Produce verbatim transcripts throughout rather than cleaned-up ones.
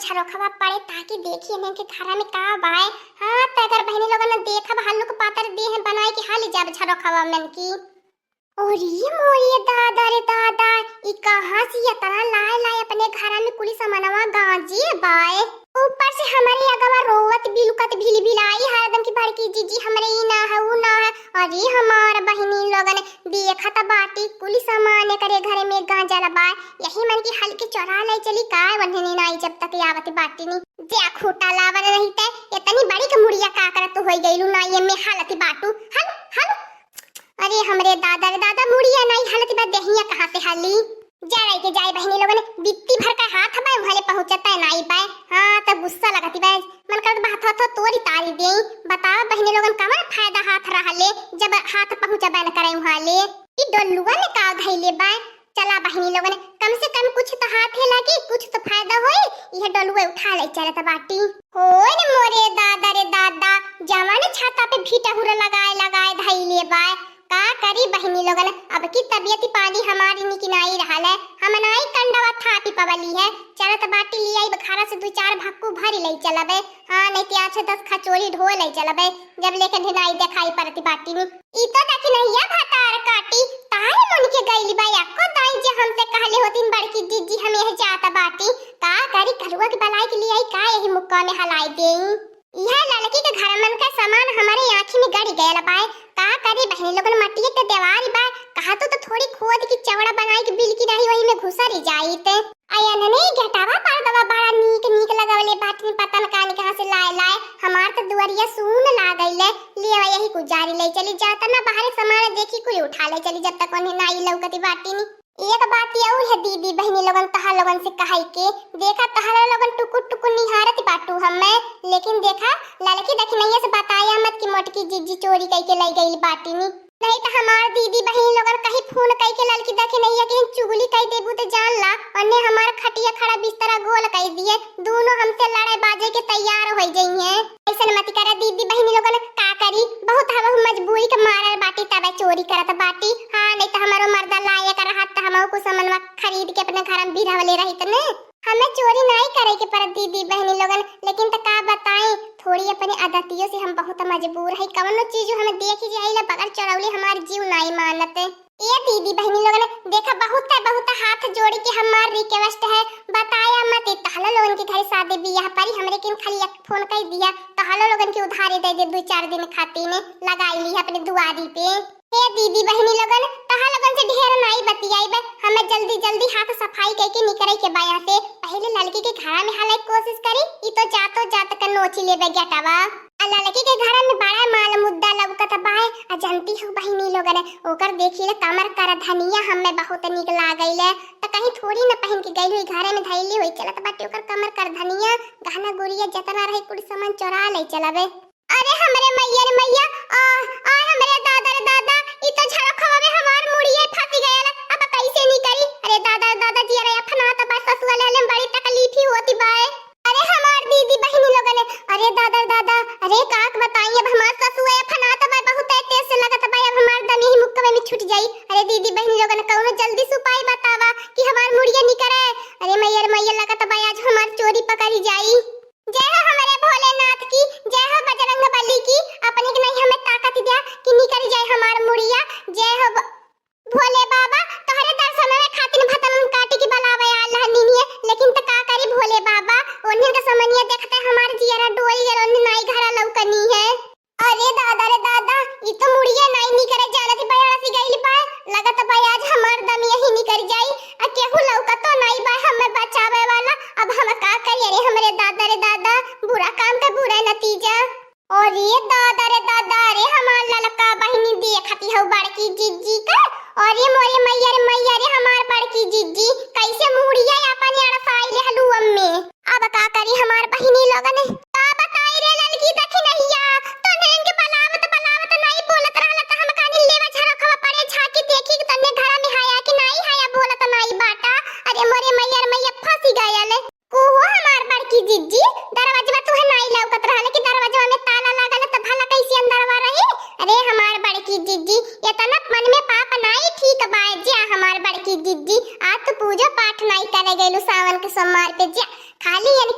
झरोखवा पड़े ताकि देखी इन्हन के घरा में का बाय। हाँ, त अगर बहिनी लोगन देखब हल्लुक पातर देह बनाए के हाली जाब झरोखवा में की। अरे मोरे दादा रे दादा, ई कहाँ से इतना लाए लाए अपने घरा में कुली सामानवा गांजे बाय। ऊपर से हमरे अगवा रोवत बिलुकत भिलभिलाई हरदम कि बड़की जीजी हमरे ई ना है, ऊ ना है। अरे हमार बहिनी लोगन देखत बाटी कुली सामान एकरे घरे में गांजल बाय। यही मन की हल्की चोरा ले चली का वन्हनी नाई जब तक आवत बाटी नी। जे खूटा लावन रही ते इतनी बड़ी के मुड़िया का करत तू होई गईलू ना ये में हालत बाटू। हल, हल। अरे हमरे दादा रे दादा, मुड़िया नाई हलत बा, देहिया कहाँ से हली? जा रही के जाए बहिनी लोगन, बित्ती भर का हाथ बाय, उहले पहुँचता नाई बाय। हाँ, त गुस्सा लगती बाय, मन करत बा हाथ हाथ तोरी तारी देई। बतावा बहिनी लोगन, कवन फायदा हाथ रहले, जब हाथ पहुँचबे न करे उहाँ ले। ई डोलुआ में का धैले बाय? चला बहिनी लोगन, कम से कम कुछ तो हाथे लागी, कुछ तो फायदा होई। यह डोलुआ उठा ले चलत बाटी। होय रे मोरे दादा रे दादा, जवन छाता पे भीटा हुरा लगाए लगाए धइले बाय। का करी बहिनी लोगन, अब की तबियत पानी हमारी निकिनाई रहल है, हम नाई कंडवा थापी पवली है। चलत बाटी ले आई बखारा से दू चार भक्कू भरी ले चलबे। हाँ, नहीं तो आठ से दस खचोरी ढो ले चलबे, जब लेके ढिनाई देखाई पड़ती बाटी नी। ई तो देखी नहिया भतार काटी, तारे मन के गइली बा एको दाई जे हमसे कहले होतिन बड़की जीजी हम यह जात बाटी। का करी करुआ के बलाई के ले आई का यही मुक्का में हलाई देई। यह लड़की के घर मन का सामान हमारे आँखी में गड़ गयल बाय। का करी बहनी लोगन, मटिए के देवारी बाय, कहा तो, तो थोड़ी खोद की चौड़ा बनाई के बिल की नहीं वही में घुसरी जाइत। अयनने गेटवा पर दवा बड़ा नीक नीक लगवले बाटिन, पता न कानी कहाँ से लाए लाए। हमार तो दुआरिया सून लागइले। ले आवा यही कुछ जारी ले चली जाता ना, बाहरे सामान देखी कुल उठा ले चली जब तक उन्हें नाई लौकती बाटिन। एक बात ये और है दीदी बहनी लोगन, तहा लोगन से कहाई के देखा, तहरा लोगन टुकुर टुकुर निहारत बाटू हमें, लेकिन देखा लड़की दखिनैया से बताया मत कि मोटकी जीजी चोरी कई के ले गई बाटिनी। नहीं तो हमार दीदी बहन लोगन कहीं फोन कई के लड़की देखे नहीं है, कहीं चुगली कई देबू तो जान ला, अन्ने हमार खटिया खड़ा बिस्तरा गोल कई दिए, दोनों हमसे लड़ाई बाजे के तैयार हो गई हैं। ऐसन मत करा दीदी बहन लोगन, का करी, बहुत हम मजबूरी के मारल बाटी तबे चोरी करत बाटी। हाँ, नहीं तो हमारो मर्दा लायक रहत तो हम कुछ सामानवा खरीद के अपने घर में बिरहवले रहित ने। हमें चोरी नाई करे के पड़त दीदी बहनी लोगन, लेकिन त का बताई, थोड़ी अपने आदतियों से हम बहुत मजबूर है। कवनो चीज हमें देख ही जाइला बगैर चोरौले हमार जीव नाई मानत। ए दीदी बहनी लोगन, देखा बहुत है, बहुत हाथ जोड़ी के हमार request है, बताया मत। तहलो लोगन के घर शादी बियाह परी, हमरे किन खाली एक फोन कर दिया, तहलो लोगन के उधारी दे दे दो चार दिन खातिर ने लगाई ली अपने दुआरी पे। हे दीदी बहनी लोगन, तहा लोगन से ढेर नाई बतियाइबे, हमें जल्दी जल्दी हाथ सफाई कइके निकरे के बा यहाँ से। पहले लड़की के घरा में हाले कोशिश करी, ई तो जातो जात का नोची लेबे गेटवा। आ लड़की के घरा में बड़ा माल मुद्दा लौकत बाय। आ जानती हो बहनी लोगन, ओकर देखी ले कमर कर धनिया हमें बहुत नीक लागैले। त कहीं थोड़ी न पहन के गई हुई, घरे में धैली हुई चलत बाटे ओकर कमर कर धनिया, गहना गुरिया जतना रहे कुल सामान चोरा ले चलबे। अरे हमरे मैया रे मैया, आ, आय हमरे दादा रे दादा, ई तो झरोखवा में हमार मुड़िए फंसी गयल, अब कैसे निकली? अरे दादा रे दादा, जिया रे अफनात बा, ससुआ ले, ले बड़ी तकलीफ ही होती बाय। अरे हमार दीदी बहनी लोगन, अरे दादा रे दादा, अरे काक बताई, अब हमार ससुआ अफनात बा, बहुत तेज से लगत बा, अब हमार दम यही मुक्कवे में छूट जाई। अरे दीदी बहनी लोगन, कौनो जल्दी से उपाय बतावा कि हमार मुड़िए निकरे। अरे मैया रे मैया, लगत बा आज हमार चोरी पकड़ी जाई। जय हो हमारे भोलेनाथ की, जय हो बजरंग बली की, अपने के नहीं हमें ताकत दिया कि निकल जाए हमार मुड़िया। जय हो ब-, भोले बाबा, तोहरे दर्शन में खातिर भतलन काटी की बलावे आल रहनी है, लेकिन त का करी भोले बाबा, उन्हें का समनिया देखते हमार जियरा डोल गल, उन्हें नाई घरा लौकनी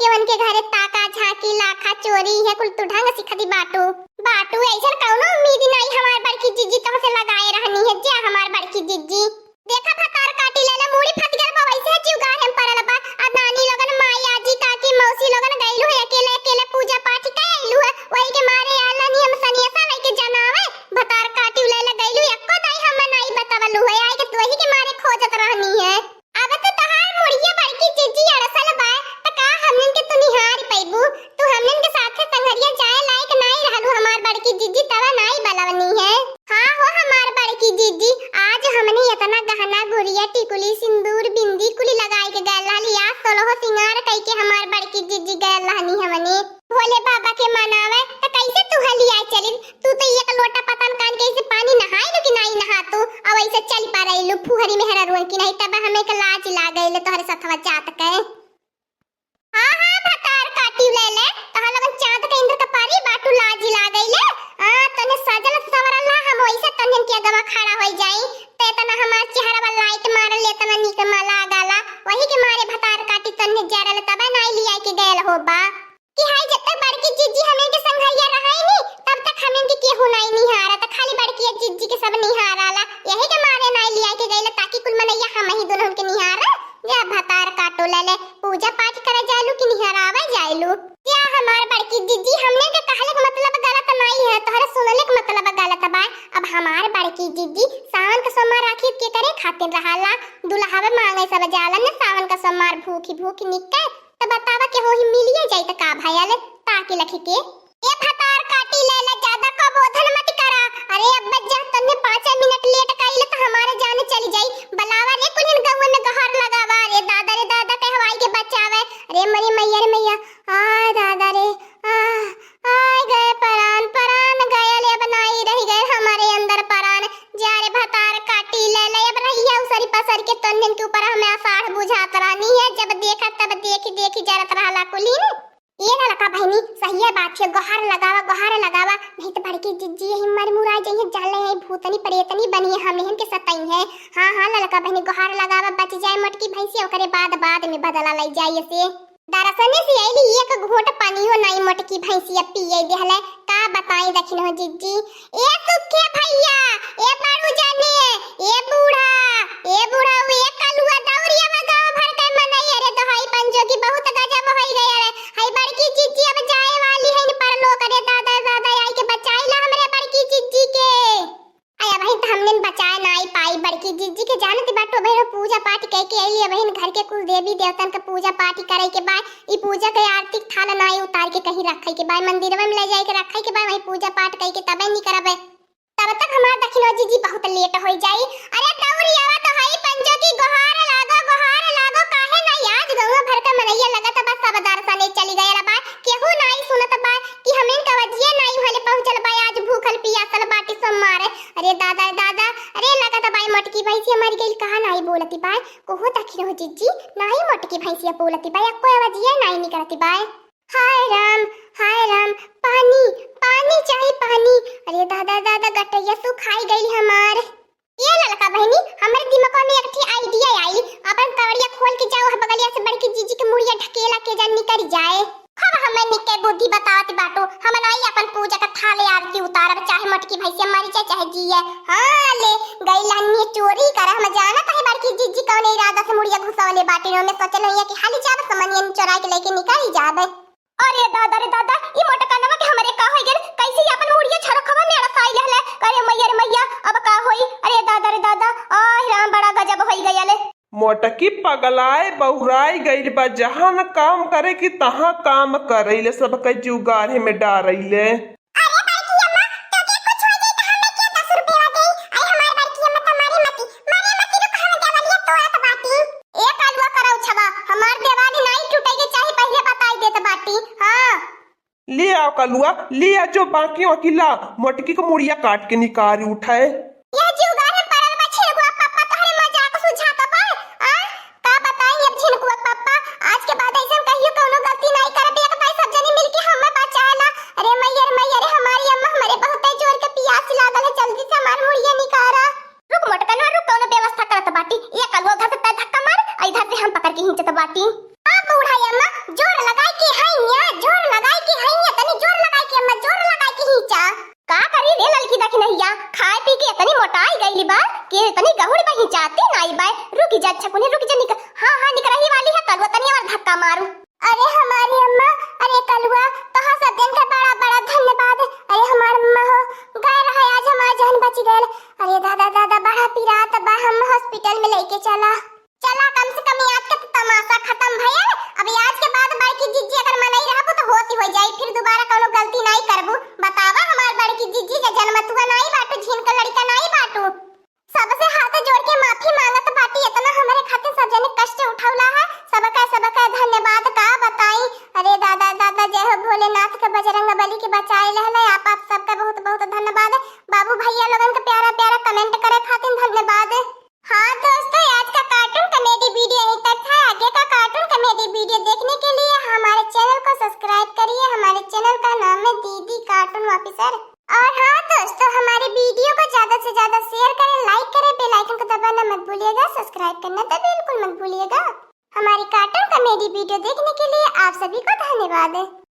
जवन के घरे ताका झाकी लाखा चोरी है, कुल तू ढंग सिखती बाटू। बाटू ऐसन कौनो उम्मीद नहीं हमार बड़की जिज्जी तोहसे लगाए रहनी है, जा हमार बड़की जिज्जी। देखा भतार काटी लेले, मूड़ी फट गल बा, वैसे है जीव गाहे में पड़ल बा। आ नानी लोगन, माई, आजी, काकी, मौसी लोगन गइलू है, अकेले, अकेले पूजा पाठ कइ अइलू है, वही के मारे आला नी हम सनियसा लइके जनावे, भतार काटी लेले गइलू, एको दाई हम नाई बतवलू है, आई के वही के मारे खोजत रहनी है। अब तो तहार मुड़िया बड़की जिज्जी अड़सल बा, त का हमनन के तू निहार पइबू? तू हमनन के साथे संघरिया जाए लायक नाई रहलू हमार बड़की जिज्जी, तब नाई बलवनी है। हाँ हो हमार बड़की जिज्जी, आज हमनी इतना गहना गुरिया टिकुली सिंदूर बिंदी कुली लगाई के गयल रहली, आज सोलहो सिंगार कई के हमार बड़की जिज्जी गयल रहनी हमनी भोले बाबा के मनावे, त कैसे तू हलिया चली? तू तो एक लोटा पता न कान के ऐसे पानी नहाए लो कि नाई नहा तू, अब ऐसे चल पा रही लू फुहरी मेहरा रुअन की नहीं, तब हमें के लाज लागल तोहरे सथवा जात के। हाँ, हाँ, भतार काटी लेले, तोहर लगन चाँद के इंद्र के परी बाटू लाज लागइले। हाँ, तने सजल संवरल ना, हम ओइसे तन्हन के अगवा खड़ा होइ जाई। ते तना हमार चेहरा पर लाइट मारल, एतना नीक मा लागला। वही के मारे भतार काटी तन्हे जरल, तबे नाई लिया के गयल होबा। कि हाय, जब तक बड़की जिज्जी हमन के संघरिया रहाई नी, तब तक हमन के केहू नाई निहारा, त खाली बड़की जिज्जी के सब निहाराला। यही के मारे नाई लिया के गइले, ताकि कुल मनैया हम ही दुल्हन के निहारा। जा भतार काटो लेले, पूजा पाठ करे जालू कि निहरावे जालू? क्या हमार बड़की जिज्जी, हमने के कहले के मतलब गलत नाई है, तोहरे सुनले के मतलब गलत बा। अब हमार बड़की जिज्जी सावन के सोमवार आखिर के करे खातिर रहाला? दुल्हावे मांगे सब जाला ने सावन का सोमवार भूखी भूखी निके, त बतावा के होही मिलिए जाई त का भयल? ताकि लखी के ए भतार काटी लेले, ज्यादा कबोधन मत करा। अरे अब्बा जा तन्ने पाँच मिनट लेट कइले त हमारे जान चली जाई। बलावा रे कुलिन गौवा में गोहार लगावा। अरे दादा रे दादा कहवाई के बचावे। अरे मरे मैया रे मैया, आ दादा रे, आ, आय गए परान, परान गयल, अब नाई रहि गए हमारे अंदर परान। जा रे भतार काटी लेले, अब रहिया उसरी पसर के तन्ने के ऊपर हमें आषाढ़ बुझात रहनी है। जब देखा तब देखी देखी जरत रहला कुलिन। ए ललका बहिनी, सहिए बात है, गोहार लगावा, गोहार लगावा, नहीं त बड़की जिज्जी यही मर मुरा जइहे, जाले है भूतनी प्रेतनी बनी है, हमने के सताई है। हाँ, हाँ, ललका बहिनी, गोहार लगावा, बच जाए मोटकी भैंसी, ओकरे बाद, बाद में बदला लई जाए से। दरसने से अइली, एक घोट पानियो नाई मोटकी भैंसिया पिए देहले, का बताई दखिन हो जिज्जी। ए सुखे भैया, ए बड़ू जाने, ए बूढ़ा, ए बूढ़ा, ए कलुआ दौरिया में गाँव भर के मनई, अरे दोहाई पंजो की बहुत गजब होई गए रे। हई बड़की जिज्जी अब जाए वाली है परलोक। अरे दादा, दादा, आई के बचाई ला हमरे बड़की जिज्जी के। आय अबहिन त हमने बचाए नाई पाई बड़की जिज्जी के, जानत बाटो बहिन, पूजा पाठ कई के अइली, अबहिन घर के कुल देवी देवतन के पूजा पाठ करे के बा। ई पूजा के आरती के थाल नाई उतार के कहीं रखे के बा, मंदिरवा में ले जाए के रखे के बा, वहीं पूजा पाठ कई के तबे निकरबे। तब तक हमार दखिनो जिज्जी बहुत लेट होई जाई। अरे दौरी आवा तो हई पंजो की गोहार लागो, गोहार लागो, काहे नाई आज गौवा भर का मनैया लगत बा सब दरसने चली गयल बा, केहू नाई सुनत बा कि हमिन का वजिया नाई भले पहुँचल बा, आज भूखल पियासल बाटी सोमवार। अरे दादा, दादा, अरे लगत बा मोटकी भैंसिया मर गइल, कहा नाई बोलती बा, कोहो दखिनो जिज्जी, नाई मोटकी भैंसिया बोलती बा, एको आवाजिया नाई निकलती बा। हाय राम, हाय राम, पानी, पानी चाही पानी। अरे दादा, दादा, गटैया सुखाई गइल हमार। ए ललका बहिनी, हमरे दिमाग में एक ठे idea आई, अपन कवड़िया खोल के जाओ, बगलिया से बड़की जिज्जी के मुड़िया ढकेला के जा निकल जाए। खूब हमें निके बुद्धि बतावत बाटू, हम नाई अपन पूजा का थाले आरती उतारब, चाहे मोटकी भैंसिया मरी जाए चाहे जिए। हाँ, ले गई लहनी चोरी कर, हम जानत है बड़की जिज्जी कौन इरादा से मुड़िया घुसौले बाटी, में सोचल है कि हाली जाब समनियन चोरा के लेके निकल जाबे। अरे दादा रे दादा, ई मोटकनवा के हमरे का होई गेल? कैसे ई अपन मुड़िया छरखवा में अड़साई लेहले? अरे मैया रे मैया, अब का होई? अरे दादा रे दादा, आह राम, बड़ा गजब होई गयल। मोटकी पगलाए बहुराई गइल बा, जहाँ न काम करे कि तहाँ काम करइले, सबके जुगाड़े में डारइले। अरे बड़की अम्मा, तोके कुछ हो जाई त हमें के दस रुपया देई? अरे हमार बड़की अम्मा त मारे मती, मारे मती, रुक हम देवलिया तोड़त बाटी। ए कालुआ करौ छवा, हमार देवाली नाई टूटे के चाही, पहिले बताई देत बाटी। हाँ। ले आओ कलुआ, ले आ जो बाकी वाकी ला, मोटकी के मुड़िया काट के निकाल उठाए। यह जुगाड़ में पड़ल बा छिनकुआ पप्पा, तोहरे मजाक सुझात बा। आ? का बताई अब छिनकुआ पप्पा, आज के बाद ऐसन कहियो कौनो गलती नाई करबे, एक भाई सब जनी मिलके हमें बचाएला। अरे मैया रे मैया रे, हमारी अम्मा हमरे बहुत जोर के पियास लागल है, जल्दी से हमार मुड़िया निकारा। रुक मोटकनवा रुक, कौनो व्यवस्था करत बाटी। ये कलुआ उधर से पैर धक्का मार, आ इधर से हम पकड़ के खींचत बाटी। हाँ बूढ़ा अम्मा, जोर लगाई के तो आप, आप सबका बहुत बहुत धन्यवाद। बाबू भैया लोगन का प्यारा प्यारा comment करे खातिर धन्यवाद। हाँ दोस्तों, आज का cartoon comedy video यहीं तक था। आगे का cartoon comedy video देखने के लिए हमारे channel को subscribe करिए। हमारे channel का नाम है दीदी Cartoon Officer। और हाँ दोस्तों, हमारे video को ज्यादा से ज्यादा share करें, like करें, bell icon को दबाना मत भूलिएगा, subscribe करना तो बिल्कुल मत भूलिएगा। हमारी cartoon comedy video देखने के लिए आप सभी को धन्यवाद।